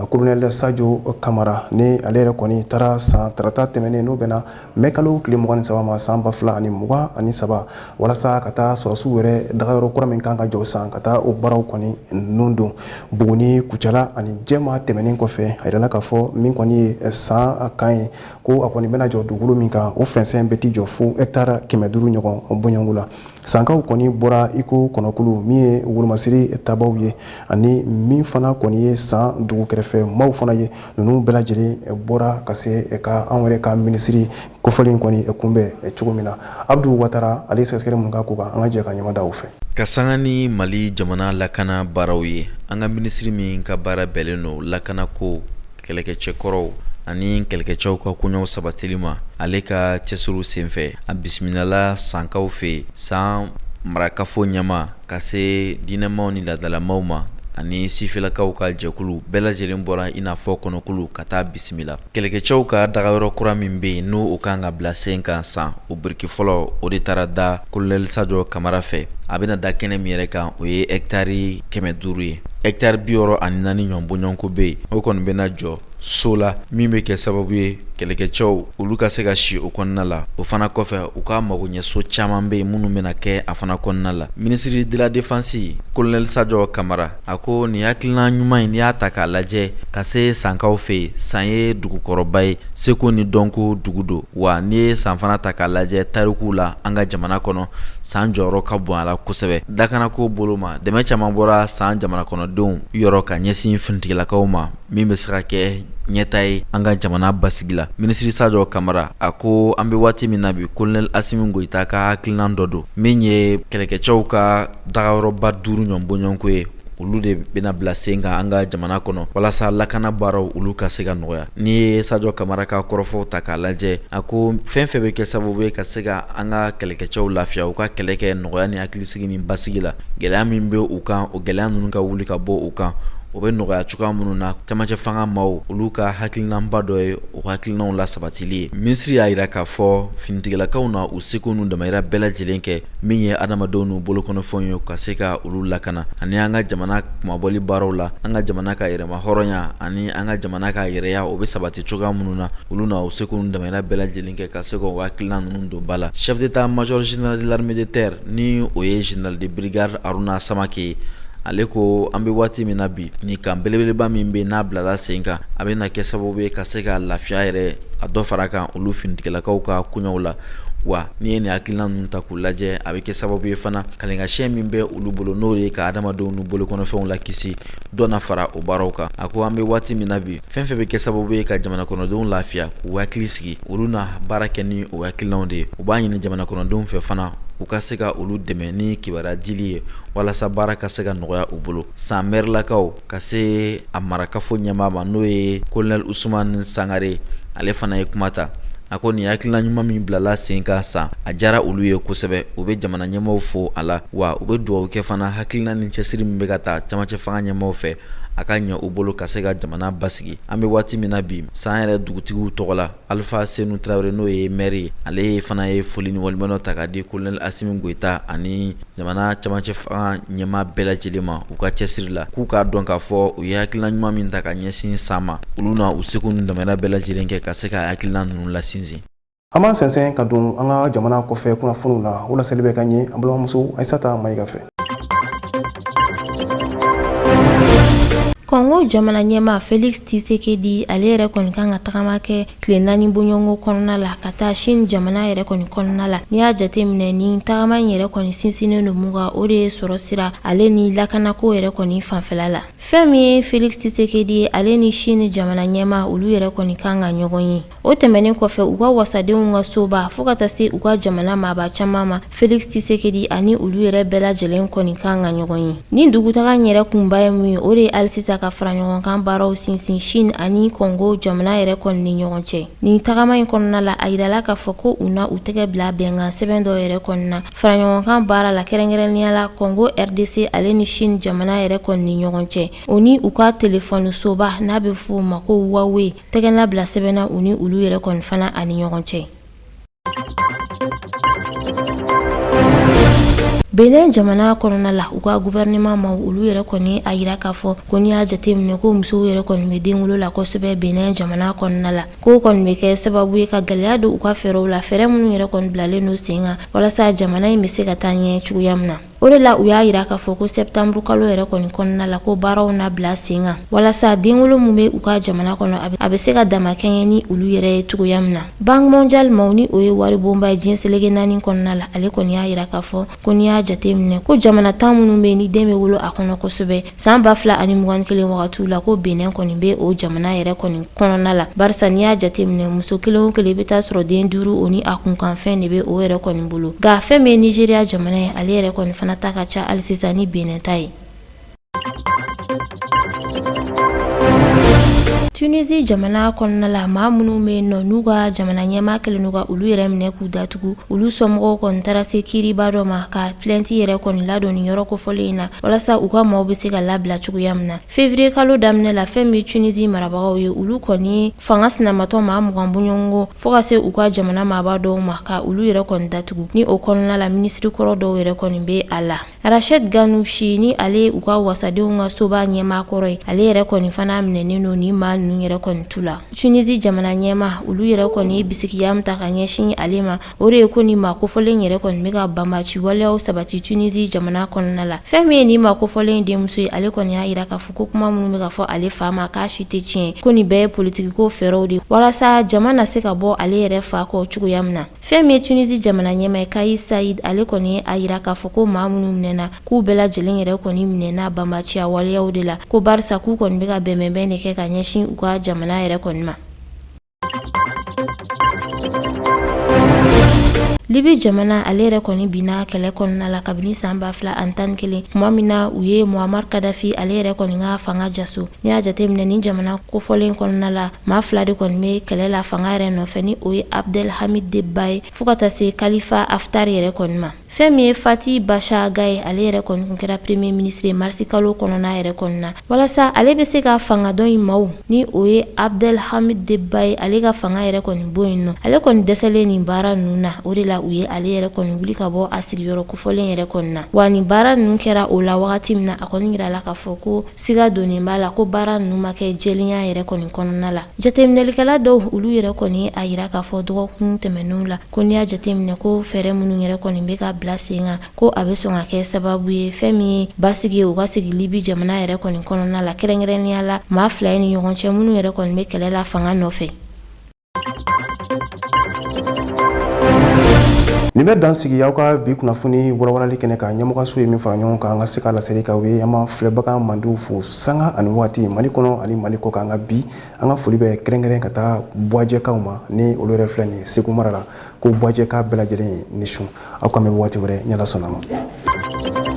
colonel Sadio Kamara, ni ale yɛrɛ kɔni taara san tarata tɛmɛnen, n'o bɛnna mɛ kalo tile 23 ma san 2023, walasa ka taa sɔrɔsiw yɛrɛ dagayɔrɔ kura min kan ka jɔ san, ka taa o baaraw kɔni nun don Buguni, Kucala ani Jɛma. Tɛmɛnen kɔfɛ, a yirala k'a fɔ min kɔni ye san kan ye, ko a kɔni bɛna jɔ dugukolo min kan, o fɛnsɛn bɛ t'i jɔ fo hectare 500 ɲɔgɔn bɔɲɔgɔnko la. Sankaw kɔni bɔra i ko kɔnɔkulu min ye wolomasiri tabaw ye, ani min fana kɔni ye san dugu kɛrɛfɛ maaw fana ye, ninnu bɛɛ lajɛlen bɔra ka se ka anw yɛrɛ ka minisiri kofɔlen kɔni kunbɛn cogo min na. Abdu Watara, ale ye sɛgɛsɛgɛli mun k'a ko kan, an ka jɛ ka ɲama da o fɛ. Ka sanga ni Mali jamana lakana baaraw ye, an ka minisiri min ka baara bɛnnen don lakanako, kɛlɛkɛcɛkɔrɔw ani kɛlɛkɛcɛw ka koɲɛw sabatili ma, ale ka cɛsiriw senfɛ, a bisimilala sankaw fɛ, san marakafo ɲɛma ka se diinɛmaw ni laadalamaw ma, ani sifilakaw ka jɛkulu bɛɛ lajɛlen bɔra i n'a fɔ kɔnɔkulu ka taa bisimila. Kɛlɛkɛcɛw ka dagayɔrɔ kura min bɛ yen, n'o o kan ka bila sen kan san, o biriki fɔlɔ o de taara da colonel Sadio Kamara fɛ. A bɛna da kɛnɛ min yɛrɛ kan, o ye hectare 500 ye, hectare 64 ɲɔgɔn bɔɲɔgɔnko bɛ yen. O kɔni bɛna jɔ so la min bɛ kɛ sababu ye kɛlɛkɛcɛw olu ka se ka si o kɔnɔna la. O fana kɔfɛ, u ka magoɲɛso caman bɛ yen minnu bɛna kɛ a fana kɔnɔna la. Ministre de la défense, colonel Sadio Kamara, a ko nin hakilina ɲuman in, n'i y'a ta k'a lajɛ ka se sankaw fɛ yen, san ye dugukɔrɔba ye, seko ni dɔnko dugu don. Wa n'i ye san fana ta k'a lajɛ tarikuw la an ka jamana kɔnɔ, san jɔyɔrɔ ka bon a la kosɛbɛ lakanako bolo ma. Dɛmɛ caman bɔra san jamana kɔnɔdenw yɔrɔ ka ɲɛsin finitigilakaw ma, min bɛ se ka kɛ ɲɛtaa ye an ka jamana basigi la. Minisiri Sajɔ Kamara a ko an bɛ waati min na bi, kolonɛli Asimi Goyita ka hakilinan dɔ don min ye kɛlɛkɛcɛw ka dagayɔrɔba 5 ɲɔgɔn bɔɲɔgɔnko ye, olu de bɛna bila sen kan an ka jamana kɔnɔ walasa lakana baaraw olu ka se ka nɔgɔya. N'i ye Sajɔ Kamara ka kɔrɔfɔw ta k'a lajɛ, a ko fɛn fɛn bɛ kɛ sababu ye ka se ka an ka kɛlɛkɛcɛw lafiya, u ka kɛlɛ kɛ nɔgɔya ni hakilisigi ni basigi la, gɛlɛya min bɛ u kan, o gɛlɛya ninnu ka wuli ka bɔ u kan, o bɛ nɔgɔya cogoya minnu na, camancɛ fanga maaw olu ka hakilinanba dɔ ye o hakilinanw lasabatili ye. Minisiri y'a jira k'a fɔ finitigilakaw na u seko n'u damayira bɛɛ lajɛlen kɛ min ye adamadenw n'u bolokɔnɔfɛnw ye ka se ka olu lakana, ani an ka jamana kunmabɔli baaraw la, an ka jamana ka yɛrɛmahɔrɔnya ani an ka jamana ka yɛrɛya, o bɛ sabati cogoya minnu na, olu na u seko n'u damayira bɛɛ lajɛlen kɛ ka se ka o hakilina ninnu don ba la. Chef d'état major général de l'armée de terre, ni o ye général de brigade Haruna Samake ye, ale ko an bɛ waati min na bi, ni camp belebeleba min bɛ n'a bilala sen kan, a bɛna kɛ sababu ye ka se ka lafiya yɛrɛ a dɔ fara kan olu finitigilakaw ka koɲɛw la. Wa n'i ye nin hakilina ninnu ta k'u lajɛ, a bɛ kɛ sababu ye fana kalenkasiyɛn min bɛ olu bolo, n'o ye ka adamadenw n'u bolokɔnɔfɛnw lakisi, dɔ na fara o baaraw kan. A ko an bɛ waati min na bi, fɛn fɛn bɛ kɛ sababu ye ka jamana kɔnɔdenw lafiya, k'u hakili sigi, olu na baara kɛ ni o hakilinaw de ye. U b'a ɲini jamana kɔnɔdenw fɛ fana u ka se ka olu dɛmɛ ni kibaruya dili ye walasa baara ka se ka nɔgɔya u bolo. San mɛrilakaw ka se a marakafo ɲɛmaa ma, n'o ye kolonɛli Usumani Sangare, ale fana ye kuma ta. A ko nin hakilina ɲuman min bilala sen kan san, a diyara olu ye kosɛbɛ. U bɛ jamana ɲɛmaaw fo a la, wa u bɛ dugawu kɛ fana hakilina ni cɛsiri min bɛ ka ta camancɛ fanga ɲɛmaaw fɛ, a ka ɲɛ u bolo ka se ka jamana basigi. An bɛ waati min na bi, san yɛrɛ dugutigiw tɔgɔ la, Alifa Senu Tarawele, n'o ye mɛri ye, ale fana ye foli ni waleɲumandɔn ta k'a di kolonɛli Asimi Goyita ani jamana camancɛ fanga ɲɛmaa bɛɛ lajɛlen ma u ka cɛsiri la, k'u k'a dɔn k'a fɔ u ye hakilina ɲuman min ta ka ɲɛsin san ma, olu na u seko n'u damayira bɛɛ lajɛlen kɛ ka se ka hakilina ninnu lasinsin. An b'an sɛnsɛn ka don an ka jamana kɔfɛ kunnafoniw la. O laseli bɛ ka ɲɛ an balimamuso Ayisata Mayiga fɛ. Kɔngo jamana ɲɛmaa Felix Tshisekedi, ale yɛrɛ kɔni kan ka tagama kɛ tile 4 bɔɲɔgɔnko kɔnɔna la ka taa Chine jamana yɛrɛ kɔni kɔnɔna la. N'i y'a jateminɛ, ni tagama in yɛrɛ kɔni sinsinnen don mun kan, o de ye sɔrɔ sira ale ni lakanako yɛrɛ kɔni fanfɛla la. Fɛn min ye Felix Tshisekedi ye, ale ni Chine jamana ɲɛmaa, olu yɛrɛ kɔni kan ka ɲɔgɔn ye. O tɛmɛnen kɔfɛ, u ka wasadenw ka soba fo ka taa se u ka jamana maaba caman ma, Felix Tshisekedi ani olu yɛrɛ bɛɛ lajɛlen kɔni kan ka ɲɔgɔn ye. Ni dugutaga in yɛrɛ kunba ye mun ye, o de ye hali sisan ka fara ɲɔgɔn kan baaraw sinsin Chine ani Congo jamana yɛrɛ kɔni ni ɲɔgɔn cɛ. Nin tagama in kɔnɔna la, a yirala k'a fɔ ko u na u tɛgɛ bila bɛnkan sɛbɛn dɔ yɛrɛ kɔni na fara ɲɔgɔn kan baara la, kɛrɛnkɛrɛnnenya la Congo RDC ale ni Chine jamana yɛrɛ kɔni ni ɲɔgɔn cɛ, o ni u ka telefɔni soba n'a bɛ f'o ma ko Huawei tɛgɛnabila sɛbɛnna u ni olu yɛrɛ kɔni fana ani ɲɔgɔn cɛ. Benin jamana kɔnɔna la, u ka gouvernement maaw, olu yɛrɛ kɔni a yira k'a fɔ ko n'i y'a jateminɛ ko musow yɛrɛ kɔni bɛ denwolo la kosɛbɛ Benin jamana kɔnɔna la, k'o kɔni bɛ kɛ sababu ye ka gɛlɛya don u ka fɛɛrɛw la, fɛɛrɛ minnu yɛrɛ kɔni bilalen don sen kan walasa jamana in bɛ se ka taa ɲɛ cogoya min na. O de la u y'a yira k'a fɔ ko septembre kalo yɛrɛ kɔni kɔnɔna la, ko baaraw na bila sen kan walasa denwolo min bɛ u ka jamana kɔnɔ, a bɛ se ka damakɛɲɛ ni olu yɛrɛ ye cogoya min na. Banque mondiale maaw, ni o ye waribonba ye diɲɛ seleke 4 kɔnɔna la, ale kɔni y'a yira k'a fɔ ko n'i y'a jateminɛ ko jamana 10 minnu bɛ ni den bɛ wolo a kɔnɔ kosɛbɛ san 2021 wagatiw la, ko Benin kɔni bɛ o jamana yɛrɛ kɔni kɔnɔna la, barisa n'i y'a jateminɛ muso kelen o kelen, i bɛ taa sɔrɔ den 5 o ni a kunkanfɛn de bɛ o yɛrɛ kɔni bolo. Nka fɛn min ye Nigeria jamana ye, ale yɛrɛ kɔni fana ta ka ca hali sisan ni Benin ta ye. Tunisie jamana kɔnɔna la, maa minnu bɛ yen nɔ n'u ka jamana ɲɛmaa kɛlen don ka olu yɛrɛ minɛ k'u datugu, olu somɔgɔw kɔni taara se kiiriba dɔ ma ka plainte yɛrɛ kɔni ladon nin yɔrɔ kofɔlen in na walasa u ka maaw bɛ se ka labila cogoya min na. Février kalo daminɛ la, fɛn min ye Tunisie marabagaw ye, olu kɔni fanga sinamatɔ maa 20 bɔɲɔgɔnko fo ka se u ka jamana maaba dɔw ma ka olu yɛrɛ kɔni datugu. Ni o kɔnɔna la, minisiri kɔrɔ dɔw yɛrɛ kɔni bɛ a la. Rached Ghannouchi, ni ale ye u ka wasadenw ka soba ɲɛmaa kɔrɔ ye, ale yɛrɛ kɔni fana minɛnen don ni maa ninnu yɛrɛ kɔni tu la. Tunisie jamana ɲɛmaa, olu yɛrɛ kɔni ye bisigiya min ta ka ɲɛsin ale ma, o de ye ko ni maa kofɔlen yɛrɛ kɔni bɛ ka banbaanci waleyaw sabati Tunisie jamana kɔnɔna la. Fɛn min ye nin maa kofɔlen denmuso ye, ale kɔni y'a yira k'a fɔ ko kuma minnu bɛ ka fɔ ale fa ma, k'a si tɛ tiɲɛ, ko nin bɛɛ ye politikiko fɛɛrɛw de ye walasa jama na se ka bɔ ale yɛrɛ fa kɔ cogoya min na. Fɛn min ye Tunisie jamana ɲɛmaa ye, Kais Saied, ale kɔni ye a yira k'a fɔ ko maa minnu minɛna, k'u bɛɛ lajɛlen yɛrɛ kɔni minɛna banbaanciya waleyaw de la, ko barisa k'u kɔni bɛ ka bɛnbɛnbɛn de kɛ ka ɲɛsin u ka jamana yɛrɛ kɔni ma. Libi jamana ale yɛrɛ kɔni binna kɛlɛ kɔnɔna la kabini san 2011, tuma min na u ye Muammar Kadafi ale yɛrɛ kɔni ka fanga jaso. N'i y'a jateminɛ nin jamana kofɔlen kɔnɔna la, maa fila de kɔni bɛ kɛlɛ la fanga yɛrɛ nɔfɛ, ni o ye Abdel Hamid Dbeibah ye fo ka taa se Khalifa Haftar yɛrɛ kɔni ma. Fɛn min ye Fati Bashaga ye, ale yɛrɛ kɔni tun kɛra premier ministre ye marisi kalo kɔnɔna yɛrɛ kɔni na, walasa ale bɛ se ka fanga dɔ in maaw, ni o ye Abdel Hamid Dbeibah ye, ale ka fanga yɛrɛ kɔni bɔ yen nɔ. Ale kɔni dɛsɛlen nin baara ninnu na, o de la u ye ale yɛrɛ kɔni wuli ka bɔ a sigiyɔrɔ kofɔlen yɛrɛ kɔni na. Wa nin baara ninnu kɛra o la wagati min na, a kɔni yirala k'a fɔ ko siga donnen b'a la ko baara ninnu ma kɛ jɛlenya yɛrɛ kɔni kɔnɔna la. Jateminɛlikɛla dɔw, olu yɛrɛ kɔni a yira k'a fɔ dɔgɔkun tɛmɛnenw la ko n'i y'a jateminɛ ko fɛɛrɛ minnu yɛrɛ kɔni bɛ ka bila sen kan, ko a bɛ sɔn ka kɛ sababu ye fɛn min ye basigi ye u ka sigi Libi jamana yɛrɛ kɔni kɔnɔna la, kɛrɛnkɛrɛnnenya la maa fila ye ni ɲɔgɔn cɛ minnu yɛrɛ kɔni bɛ kɛlɛ la fanga nɔfɛ. Nin bɛ dan sigi aw ka bi kunnafoni walawalali kɛnɛ kan. Ɲɛmɔgɔso ye min fara ɲɔgɔn kan an ka se ka laseli k'aw ye. An b'an filɛbaga mandiw fo sanga ani waati, Mali kɔnɔ ani Mali kɔ kan. An ka bi an ka foli bɛ kɛrɛnkɛrɛn ka taa Buwajɛkaw ma, ni olu yɛrɛ filɛ nin Segu mara la, ko Buwajɛka bɛɛ lajɛlen ye ni su. Aw k'an bɛn waati wɛrɛ, ni Ala sɔnna ma.